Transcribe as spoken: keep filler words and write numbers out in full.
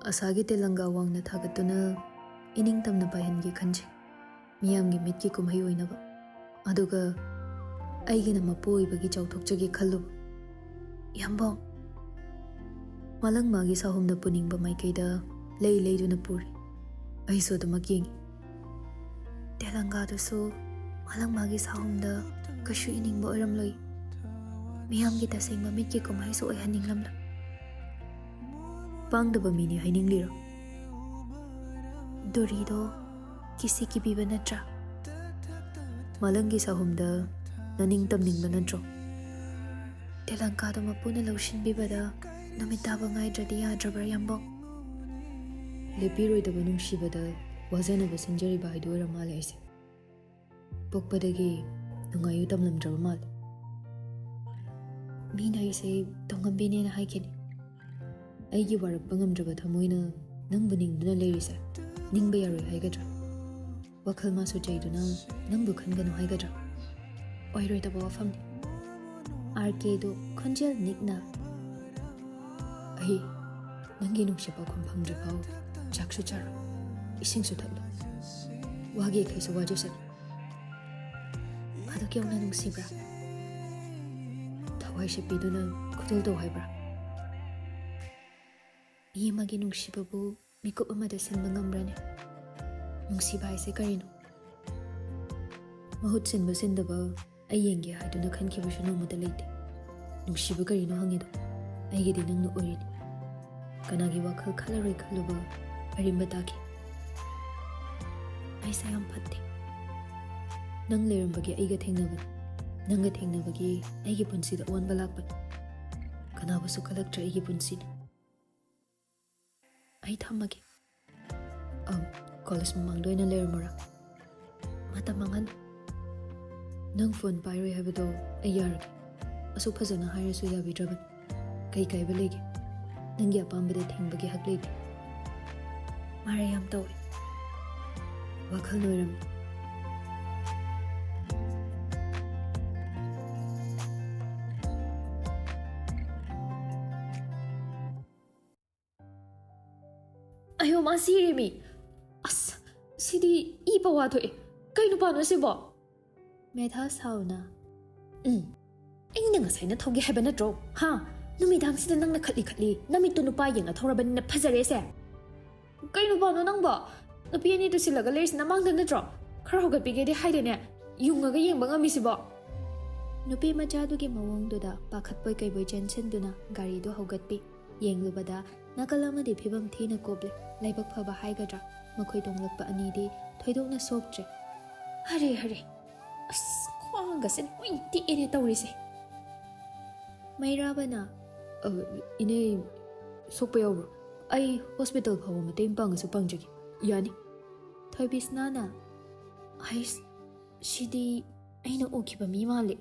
ꯑꯁꯥꯒꯤ ꯇꯦꯂꯪꯒꯥ ꯋꯥꯡꯅ ꯊꯥꯒꯠꯇꯨꯅ ꯏꯅꯤꯡꯇꯝꯅ ꯄꯥꯏꯍꯟꯒꯦ ꯈꯟꯖꯩ, ꯃꯤꯌꯥꯝꯒꯤ ꯃꯤꯠꯀꯤ ꯀꯨꯝꯍꯩ ꯑꯣꯏꯅꯕ꯫ ꯑꯗꯨꯒ ꯑꯩꯒꯤꯅ ꯃꯄꯨ ꯑꯣꯏꯕꯒꯤ ꯆꯥꯎꯊꯣꯛꯆꯒꯦ ꯈꯜꯂꯨꯕ꯫ ꯌꯥꯝꯕꯧ, ꯃꯥꯂꯪ ꯃꯥꯒꯤ ꯁꯥꯍꯨꯝꯅ ꯄꯨꯅꯤꯡꯕ ꯃꯥꯏꯀꯩꯗ ꯂꯩ ꯂꯩꯗꯨꯅ ꯄꯨꯔꯤ꯫ ꯑꯩꯁꯨ ꯑꯗꯨꯃꯛ ꯌꯦꯡꯏ꯫ ꯇꯦꯂꯪꯒꯥꯗꯨꯁꯨ ꯃꯥꯂꯪ ꯃꯥꯒꯤ ꯁꯥꯍꯨꯝꯗ ꯀꯩꯁꯨ ꯏꯅꯤꯡꯕ ꯑꯣꯏꯔꯝꯂꯣꯏ꯫ ꯃꯤꯌꯥꯝꯒꯤ ꯇꯁꯦꯡꯕ ꯃꯤꯠꯀꯤ ꯀꯨꯝꯍꯩꯁꯨ ꯑꯣꯏꯍꯟꯅꯤꯡꯂꯝꯂꯣꯏ꯫ ꯄꯥꯡꯗꯕ ꯃꯤꯅꯤ ꯍꯥꯏꯅꯤꯡꯂꯤꯔꯣ? ꯗꯣꯔꯤꯗꯣ ꯀꯤꯁꯤ ꯀꯤꯕꯤꯕ ꯅꯠꯇ꯭ꯔꯥ? ꯃꯥꯂꯪꯒꯤ ꯁꯥꯍꯨꯝꯗ ꯅꯅꯤꯡ ꯇꯝꯅꯤꯡꯕ ꯅꯠꯇ꯭ꯔꯣ? ꯇꯦꯂꯪꯀꯥꯗꯣ ꯃꯄꯨꯅ ꯂꯧꯁꯤꯟꯕꯤꯕꯗ ꯅꯨꯃꯤꯠ ꯇꯥꯕ ꯉꯥꯏꯗ꯭ꯔꯗꯤ ꯌꯥꯗ꯭ꯔꯕ꯭ꯔꯥ, ꯌꯥꯝꯕꯧ? ꯂꯦꯞꯄꯤꯔꯣꯏꯗꯕ ꯅꯨꯡꯁꯤꯕꯗ ꯋꯥꯖꯅꯕ ꯁꯤꯟꯖꯔꯤꯕ ꯍꯥꯏꯗꯨ ꯑꯣꯏꯔ ꯃꯥꯜꯂꯦ ꯑꯩꯁꯦ꯫ ꯄꯣꯛꯄꯗꯒꯤ ꯅꯨꯡꯉꯥꯏꯌꯨ ꯇꯝꯂꯝꯗ꯭ꯔꯕ ꯃꯥꯜꯂꯦ꯫ ꯃꯤꯅ ꯑꯩꯁꯦ ꯇꯣꯡꯉꯝꯕꯤꯅꯦꯅ ꯍꯥꯏꯈꯤꯅꯤ꯫ ꯑꯩꯒꯤ ꯋꯥꯔꯛꯄ ꯉꯝꯗ꯭ꯔꯕ ꯊꯃꯣꯏꯅ ꯅꯪꯕꯨ ꯅꯤꯡꯗꯨꯅ ꯂꯩꯔꯤꯁꯦ ꯅꯤꯡꯕ ꯌꯥꯔꯣꯏ ꯍꯥꯏꯒꯗ꯭ꯔꯥ? ꯋꯥꯈꯜ ꯃꯥꯁꯨ ꯆꯩꯗꯨꯅ ꯅꯪꯕꯨ ꯈꯟꯒꯅꯨ ꯍꯥꯏꯒꯗ꯭ꯔꯥ? ꯑꯣꯏꯔꯣꯏꯗꯕ ꯋꯥꯐꯝꯅꯤ꯫ ꯑꯥꯔ ꯀꯦꯗꯨ ꯈꯣꯟꯖꯦꯜ ꯅꯤꯛꯅ, "ꯑꯩ ꯅꯪꯒꯤ ꯅꯨꯡꯁꯤꯠ ꯄꯥꯎꯈꯨꯝ ꯐꯪꯗ꯭ꯔꯤꯐꯥꯎ ꯆꯥꯛꯁꯨ ꯆꯥꯔꯣꯏ, ꯏꯁꯤꯡꯁꯨ ꯊꯛꯂꯣꯏ, ꯋꯥꯒꯦ ꯈꯩꯁꯨ ꯋꯥꯖꯁꯅꯨ꯫ ꯑꯗꯨꯛ ꯌꯧꯅ ꯅꯨꯡꯁꯤꯕ꯭ꯔꯥ? ꯊꯋꯥꯏꯁꯦ ꯄꯤꯗꯨꯅ ꯈꯨꯗꯣꯜ ꯇꯧ ꯍꯥꯏꯕ꯭ꯔꯥ?" ꯃꯤ ꯑꯃꯒꯤ ꯅꯨꯡꯁꯤꯕꯕꯨ ꯃꯤꯀꯨꯞ ꯑꯃꯗ ꯁꯤꯟꯕ ꯉꯝꯕ꯭ꯔꯅꯦ? ꯅꯨꯡꯁꯤꯕ ꯍꯥꯏꯁꯦ ꯀꯔꯤꯅꯣ? ꯃꯍꯨꯠ ꯁꯤꯟꯕ ꯁꯤꯟꯗꯕ ꯑꯩ ꯌꯦꯡꯒꯦ ꯍꯥꯏꯗꯨꯅ ꯈꯟꯈꯤꯕꯁꯨ ꯅꯣꯡꯃꯇ ꯂꯩꯇꯦ꯫ ꯅꯨꯡꯁꯤꯕ ꯀꯔꯤꯅꯣ ꯍꯪꯉꯤꯗꯣ? ꯑꯩꯒꯤꯗꯤ ꯅꯪꯅ ꯑꯣꯏꯔꯤꯅꯤ꯫ ꯀꯅꯥꯒꯤ ꯋꯥꯈꯜ ꯈꯜꯂꯔꯣꯏ ꯈꯜꯂꯨꯕ ꯑꯔꯦꯝꯕ ꯇꯥꯈꯤ꯫ ꯑꯩꯁꯦ ꯌꯥꯝ ꯐꯠꯇꯦ꯫ ꯅꯪ ꯂꯩꯔꯝꯕꯒꯤ ꯑꯩꯒ ꯊꯦꯡꯅꯕꯅꯤ꯫ ꯅꯪꯒ ꯊꯦꯡꯅꯕꯒꯤ ꯑꯩꯒꯤ ꯄꯨꯟꯁꯤꯗ ꯑꯑꯣꯟꯕ ꯂꯥꯛꯄꯅꯤ꯫ ꯀꯅꯥꯕꯨꯁꯨ ꯀꯜꯂꯛꯇ꯭ꯔꯦ ꯑꯩꯒꯤ ꯄꯨꯟꯁꯤꯅ꯫ ꯑꯩ ꯊꯝꯃꯒꯦ꯫ ꯑꯪ, ꯀꯣꯂꯦꯖ ꯃꯃꯥꯡꯗ ꯑꯣꯏꯅ ꯂꯩꯔꯝꯃꯨꯔꯥ? ꯃꯇꯝ ꯃꯥꯡꯍꯟ꯫ ꯅꯪ ꯐꯣꯟ ꯄꯥꯏꯔꯣꯏ ꯍꯥꯏꯕꯗꯣ ꯑꯩ ꯌꯥꯔꯒꯦ꯫ ꯑꯁꯨꯛ ꯐꯖꯅ ꯍꯥꯏꯔꯁꯨ ꯌꯥꯕꯤꯗ꯭ꯔꯕꯅꯤ꯫ ꯀꯩ ꯀꯥꯏꯕ ꯂꯩꯒꯦ? ꯅꯪꯒꯤ ꯑꯄꯥꯝꯕꯗ ꯊꯤꯡꯕꯒꯤ ꯍꯛ ꯂꯩꯇꯦ꯫ ꯃꯔꯩ ꯌꯥꯝ ꯇꯧꯏ꯫ ꯋꯥꯈꯜ ꯅꯣꯏꯔꯝꯃꯤ꯫ ꯑꯌꯣ, ꯃꯥ ꯁꯤꯔꯦꯃꯤ꯫ ꯑꯁ, ꯁꯤꯗꯤ ꯏ ꯄꯋꯥ ꯊꯣꯛꯑꯦ꯫ ꯀꯩ ꯅꯨꯄꯥꯅꯣ ꯁꯤꯕꯣ? ꯃꯦꯙꯥ ꯁꯥꯎꯅ, "ꯎꯝ, ꯑꯩꯅ ꯉꯁꯥꯏ ꯅꯊꯧꯒꯦ ꯍꯥꯏꯕ ꯅꯠꯇ꯭ꯔꯣ? ꯍꯥ? ꯅꯨꯃꯤꯗꯥꯡꯁꯤꯗ ꯅꯪꯅ ꯈꯠꯂꯤ ꯈꯠꯂꯤ ꯅꯃꯤꯠꯇꯣ ꯅꯨꯄꯥ ꯌꯦꯡꯉ ꯊꯧꯔꯕꯅꯤꯅ ꯐꯖꯔꯦꯁꯦ꯫ ꯀꯩ ꯅꯨꯄꯥꯅꯣ ꯅꯪꯕꯣ? ꯅꯨꯄꯤ ꯑꯅꯤꯗꯨ ꯁꯤꯜꯂꯒ ꯂꯩꯔꯤꯁꯤ ꯅꯃꯥꯡꯗ ꯅꯠꯇ꯭ꯔꯣ? ꯈꯔ ꯍꯧꯒꯠꯄꯤꯒꯦꯗꯤ ꯍꯥꯏꯗꯦꯅꯦ, ꯌꯨꯡꯉꯒ ꯌꯦꯡꯕ ꯉꯝꯃꯤꯁꯤꯕꯣ?" ꯅꯨꯄꯤ ꯃꯆꯥꯗꯨꯒꯤ ꯃꯑꯣꯡꯗꯨꯗ ꯄꯥꯈꯠꯄꯣꯏ ꯀꯩꯕꯣꯏ ꯆꯦꯟꯁꯤꯟꯗꯨꯅ ꯒꯥꯔꯤꯗꯨ ꯍꯧꯒꯠꯄꯤ꯫ ꯌꯦꯡꯂꯨꯕꯗ ꯅꯥꯀꯜ ꯑꯃꯗꯤ ꯐꯤꯕꯝ ꯊꯤꯅ ꯀꯨꯞꯂꯦ꯫ ꯂꯥꯏꯕꯛ ꯐꯕ ꯍꯥꯏꯒꯗ꯭ꯔꯥ, ꯃꯈꯣꯏ ꯇꯣꯡꯂꯛꯄ ꯑꯅꯤꯗꯤ ꯊꯣꯏꯗꯣꯛꯅ ꯁꯣꯛꯇ꯭ꯔꯦ꯫ "ꯍꯔꯦ, ꯍꯔꯦ, ꯑꯁ, ꯈ꯭ꯋꯥꯡꯒꯁꯦ ꯂꯣꯏ ꯇꯦꯛꯑꯦꯅꯦ ꯇꯧꯔꯤꯁꯦ꯫" ꯃꯩꯔꯥꯕꯅ, "ꯑ, ꯏꯅꯦ, ꯁꯣꯛꯄ ꯌꯥꯎꯕ꯭ꯔꯣ? ꯑꯩ ꯍꯣꯁꯄꯤꯇꯥꯜ ꯐꯥꯎꯕ ꯃꯇꯦꯡ ꯄꯥꯡꯉꯁꯨ ꯄꯥꯡꯖꯒꯦ꯫ ꯌꯥꯅꯤ?" ꯊꯣꯏꯕꯤꯁꯅꯥꯅ, "ꯍꯩꯁ, ꯁꯤꯗꯤ ꯑꯩꯅ ꯎꯈꯤꯕ ꯃꯤ ꯃꯥꯜꯂꯦ꯫